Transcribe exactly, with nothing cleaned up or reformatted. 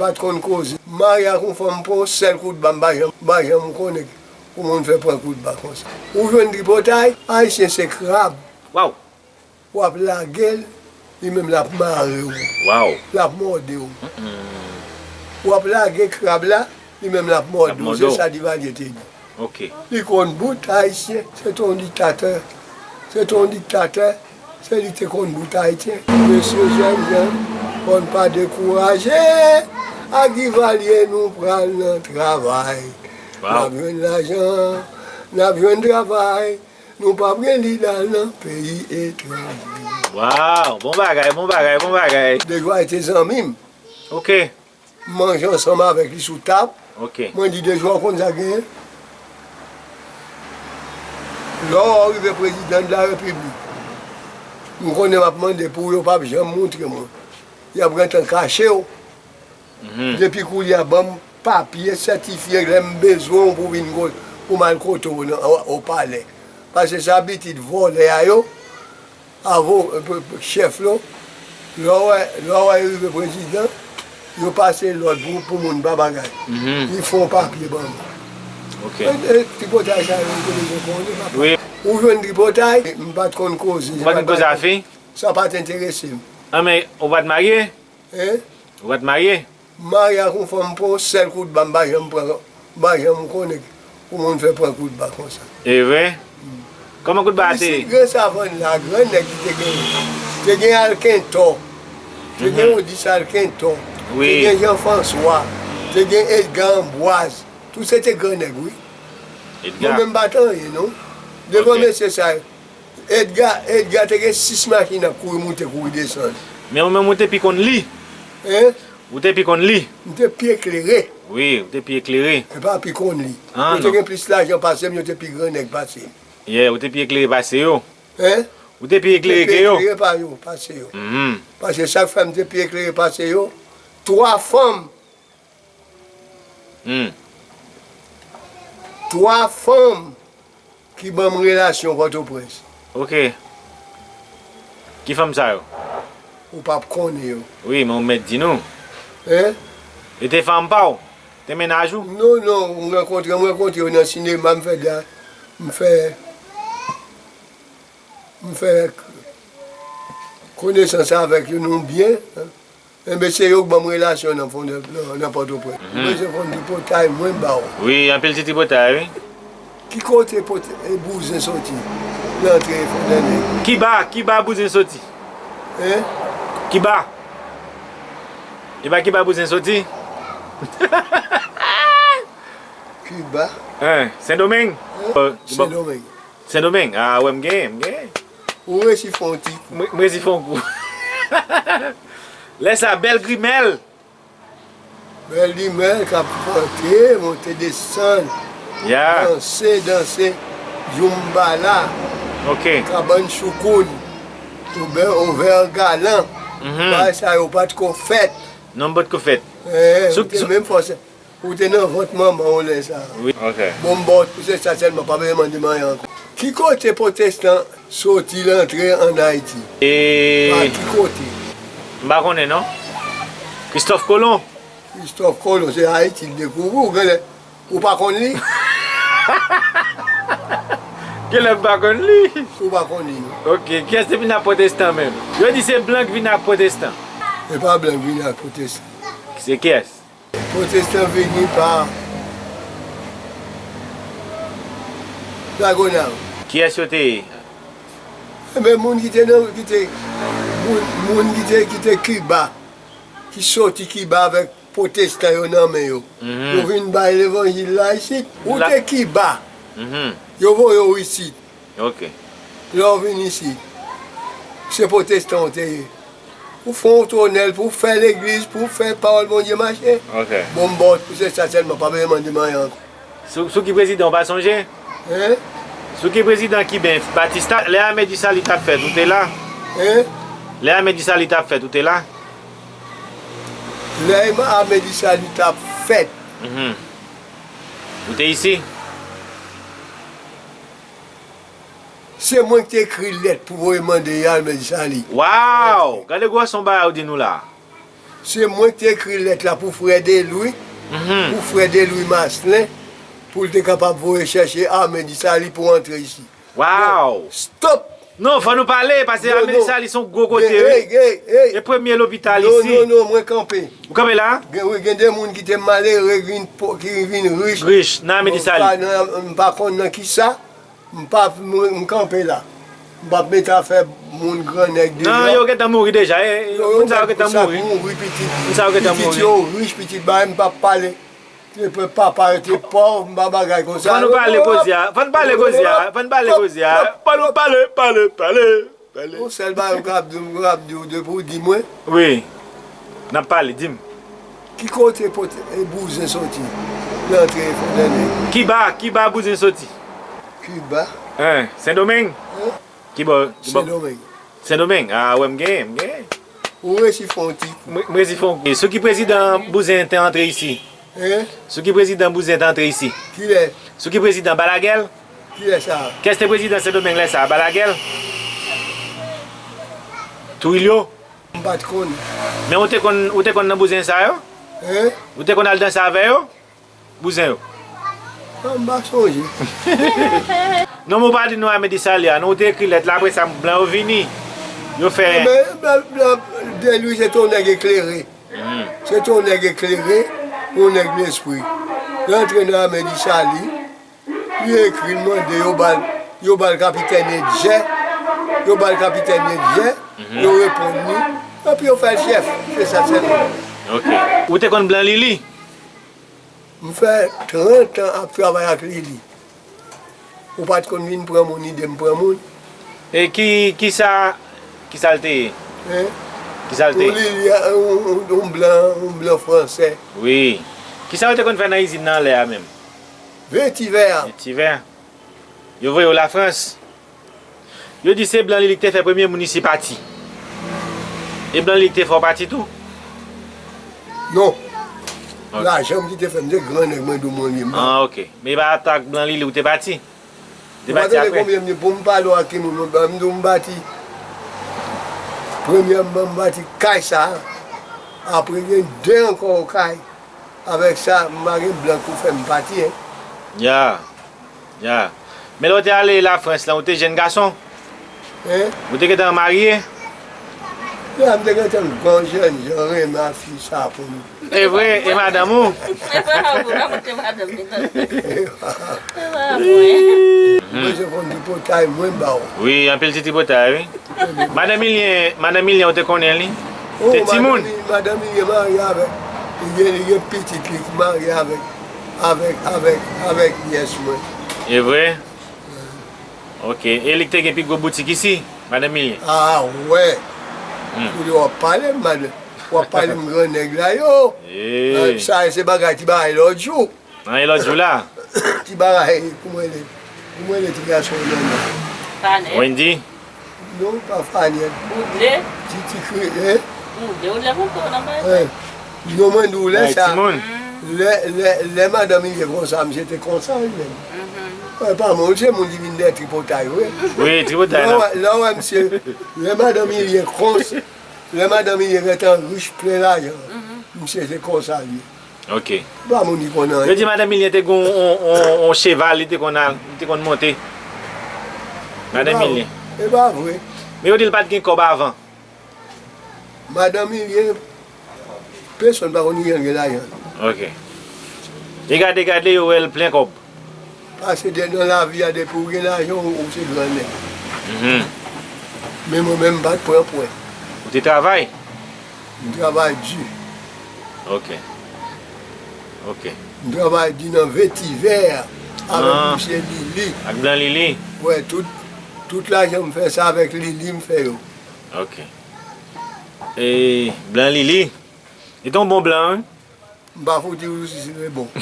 pa t konn koze. M marye ak yon fanm, m pran yon sèl kout ba, m pa janm, m pa janm konnen pou moun fè pran kout ba konsa. Ou jwenn tripotay, Ayisyen se krab. Waw! W ap lage l, li menm l ap mare w. Waw! L ap mòde w. W ap lage krab la, li menm l ap mòde w. Se sa Divalye te di. Ok. Li konn bout Ayisyen, se te yon diktatè. Se te yon diktatè, se li te konn bout Ayisyen. Mesye jèn jan, fò n pa dekouraje. Ak Divalye nou pral nan travay. N ap jwenn lajan, n ap jwenn travay. Nou p ap gen lide al nan peyi etranje. Waw! Bon bagay, bon bagay, bon bagay. Dejwaye te zanmi m. Ok. M manje ansanm avèk li sou tab. Ok. Mwen di, Dejwaye, ou konn sa k genyen? Lè w rive prezidan de la repiblik, m konnen m ap mande pou w, yo p ap janm montre mwen. Y ap gentan kache w. Depi koulye a, ban m papye sètifye lè m bezwen w pou vin, pou m al kote w nan, o palè. Paske se abitid vòlè a yo, avo, chèf yo, lè w wè, lè w wè yo rive prezidan, yo pase lòd pou, pou moun pa bagay. Li fè yon papye ban mwen. Ok. E, e, tripotay sa yo, ou te bezwen konnen, papa. Wi. Ou jwenn tripotay, m pa t konn koze. Ou pa t konn koze a fi? Sa pa t enterese m. An, men ou pa t marye? Hein? Ou pa t marye? M marye ak yon fanm, m pran yon sèl kout ba, m pa janm pran, m pa janm konnen pou moun fè pran kout ba konsa. E vre? Kòman kout ba a te ye? Isit Gran Savann la, gran nèg ki te gen, te gen Alkentò, te gen Odis Alkentò, Wi. Te gen Jean François, te gen Edgar Ambroise. Tout se te gran nèg, wi. Nou Edgar. Menm pa t anyen, non. Devan Ok. mesye sa yo. Edgar, Edgar te gen sis machin ap kouri moute, kouri desann. Men ou menm ou te pi konn li. Hein? Ou te pi konn li. M te pi eklere. Wi, ou te pi eklere. E pa pi konn li. Ah, Yo te non. Gen plis lajan pase m, yo te pi gran nèg pase m. Yeah, ou te pi eklere pase yo. Hein? Ou te pi eklere M te ke pi yo. Eklere pa yo, pase yo. Mhm. Paske sa k fè m te pi eklere pase yo, twa fanm, Hmm. twa fanm ki ban m relasyon Pòtoprens. Ok. Ki fanm sa yo? Ou p ap konnen yo. Wi, men ou mèt di nou. Hein? E te fanm pa w? Te mennaj ou? Non, non, m rankontre, m rankontre yo nan sinema, m fè da, m fè, m fè konesans avèk yo, nou byen. Enben, se yo k ban m relasyon nan fon, nan, nan Pòtoprens. Ou bezwen konn tripotay mwen ba w. Wi, anpil ti tripotay, wi. Ki kote pot-, e, bouzen soti? Nan antre Fondènèg. Kiba, Kiba bouzen soti. Hein? Kiba. E pa Kiba bouzen soti? Kiba. Hein, Sendomeng? Hein? Sendomeng. Sendomeng? Ah, wè, m genyen, m genyen. Ou resi fè yon ti kou. M, m resi fè yon kou. Lè sa, Bèl Grimèl. Bèl Grimèl k ap monte, monte desann. Ya. Danse, danse, Djoumbala. Ok. Kabann Choukoun. Oubyen Ovè Galan. Mhm. Bagay sa yo pa t ko fèt. Non, m pa t ko fèt. Eh, Sou- ou te sou- menm fòse. Ou te nan vant manman w lè sa a. Wi. Ok. Bon, m ba w pou se sa sèlman, pa bezwen mande m anyen ankò. Ki kote pwotestan soti rantre ann Ayiti? E Pa ki kote? M pa konnen non. Christophe Colomb. Christophe Colomb, se Ayiti l dekouvri, ou genlè, ou pa konn li? Genlè m pa konn li. Ou pa konn li, non. Ok, kiyès te vin ak pwotestan menm? Yo di se blan k vin ak pwotestan. E pa blan k vin ak pwotestan. Se kiyès? Pwotestan vini pa Lagonav. Kiyès yo te ye? Enben, moun ki te nan, ki te, moun, moun ki te, ki te Kiba, ki soti Kiba avèk pwotestan yo nan men yo. Mhm. Yo vin bay levanjil la isit. Ou La- te Kiba, Mhm. yo voye w isit. Ok. Lè w vin isit, se pwotestan w te ye. Ou fè yon tonèl pou fè legliz, pou fè pawòl Bondye mache. Ok. Bon, m ba w pou se sa sèlman, pa bezwen mande m anyen ankò. Sou, sou ki prezidan w pa sonje? Hein? Sou ki prezidan kiben Batista, lè Armée du Salut t ap fèt, ou te la? Hein? Lè Armée du Salut t ap fèt, ou te la? Lè Armée du Salut t ap fèt. Mhm. Ou te isi? Se mwen ki te ekri lèt pou voye mande Armée du Salut. Waw! Gade gwòs yon bagay ou di nou la. Se mwen ki te ekri lèt la pou frè Delwi, pou frè Delwi Maslin, pou l te kapab voye chèche Armand Desailly pou antre isi. Waw! Stop! Non, fò nou pale, paske Armand Desailly se yon gwo kote, wi. Ey, ey, ey! E premye lopital isi. Non, non, non, mwen kanpe. Ou kanpe la? Gen, wi, gen de moun ki te malere, ki vin rich. Rich, nan Armand Desailly. M pa konn nan kisa. M p ap, m, m kanpe la. M p ap mete afè moun grannèg deyò. Non, yo gentan mouri deja. E, moun sa yo gentan mouri. Moun sa yo gentan mouri. Pitit yo rich, pitit bagay, m p ap pale. Te papa yo te pòv, m pa bagay konsa. Fò nou pale koze a. Fò nou pale koze a. Fò nou pale koze a. Pale, pale, pale, pale. Yon sèl bagay m ka ap di w, m ka ap di w depi w di mwen. Wi. N ap pale, di m. Ki kote pot, e, bouzen soti? Rantre Fondènye. Kiba, Kiba bouzen soti? Kiba. Hein, Sendomeng? Hein? Kibò, kibò? Sendomeng. Sendomeng? Ah, wè, m genyen, m genyen. Ou resi fè yon ti kou. M, m resi fè yon kou. Sou ki prezidan bouzen te antre isi? Hein? Sou ki prezidan bouzen te antre isi? Kilè? Sou ki prezidan Balagèl? Kilè sa? Kès te prezidan Sendomeng lè sa? Balagèl? Twilyo? M pa t konn. Men ou te konn, ou te konn nan bouzen sa yo? Hein? Ou te konn al danse avè yo? Bouzen yo? Ah, m pa sonje. Non, men ou pa di non a Medi Sali a, non, ou te ekri lèt la, apre sa, blan yo vini. Yo fè. Men, blan, blan, Delwi se te yon nèg eklere. Se te yon nèg eklere, yon nèg lespri. Li antre nan Armée du Salut, li ekri, li mande yo ba l, yo ba l kapitèn Edjè, yo ba l kapitèn Edjè, yo reponn li, epi yo fè l chèf. Se sa sèlman. Ok. Ou te konn Blan Lili? M fè trant an ap travay ak Lili. Ou pa t konn vin pran moun, ide m pran moun. E ki, ki sa, ki sa l te ye? Hein? Ki sa l te ye? Yon Lili, yon, yon blan, yon blan fransè. Wi. Ki sa yo te konn fè nan izin nan anlè a menm? Vetivè a. Vetivè. Yo voye yo Lafrans. Yo di se Blan Lili ki te fè premye moun isi pati. E Blan Lili ki te fè w pati tou? Non. Ok. Lajan m ki te fè m, se gran nèg mwen di w mwen ye m. Ah, ok. Men e pa ak Blan Lili ou te pati? Ou te pati apre? Konbyen m di pou m pale w ak ki moun, m di w m pati. Premyèman, m pati kay sa. Apre gen de ankò kay. Avèk sa, m pa gen blan pou fè m pati, hein. Ya. Ya. Men lè w te ale Lafrans lan, ou te jèn gason? Hein? Ou te gentan marye? Ya, m te gentan gran jènjan renmen ak fi sa pou m. E vre, e madanm ou? E vre, madanm ou, madanm li tande. E pa mwen. Ou bezwen konn tripotay mwen ba w. Wi, anpil ti tripotay, wi. Madan Milyen, Madan Milyen, ou te konnen li? Te timoun? Madan Milyen marye avèk, li gen, li gen pitit li ki marye avèk, avèk, avèk, avèk nyès mwen. E vre? Ok. E li ki te gen pi gwo boutik isi, Madan Milyen? Ah, wè. Kounye w ap pale m, madan. W ap pale m gran nèg la, yo. Sa se bagay ti bagay lòt jou. An, e lòt jou la? Ti bagay, kouman rele? Kouman rele ti gason nan nan? Fanèt. Wendy? Non, pa Fanèt. Woodley? Ti, ti kri, hein? Woodley, Woodley konn nan bay. Non, mwen di w lè sa. Timoun. Lè, lè, lè madanm li ye konsa, misye te konsa li menm. E pa mwen, se moun ki vin dèyè tripotay, wi. Wi, tripotay la. Lè w wè misye, lè madanm li ye konsa, lè madanm li ye gentan rich, plen lajan, misye se konsa li ye. Ok. Pa moun ki konn anyen. Yo di Madan Milyen te gen yon, yon, yon, yon cheval, li te konn al, li te konn monte. Madan Milyen. E pa vre. Men yo di l pa t gen kòb avan. Madan Milyen, pèsonn pa konn kijan l gen lajan. Ok. E gade, gade, yo wè l plen kòb. Paske de, nan lavi a, depi w gen lajan, ou, ou se gran nèg. Men mwen menm, m pa t pran pwen. Ou te travay? M travay di. Ok. Ok. M travay di nan Vetivè avèk misye Lili. Ak Blan Lili? Wè, tout, tout lajan m fè, se avèk Lili m fè yo. Ok. E Blan Lili? Li te yon bon blan, wi. M pa fouti w si se bon.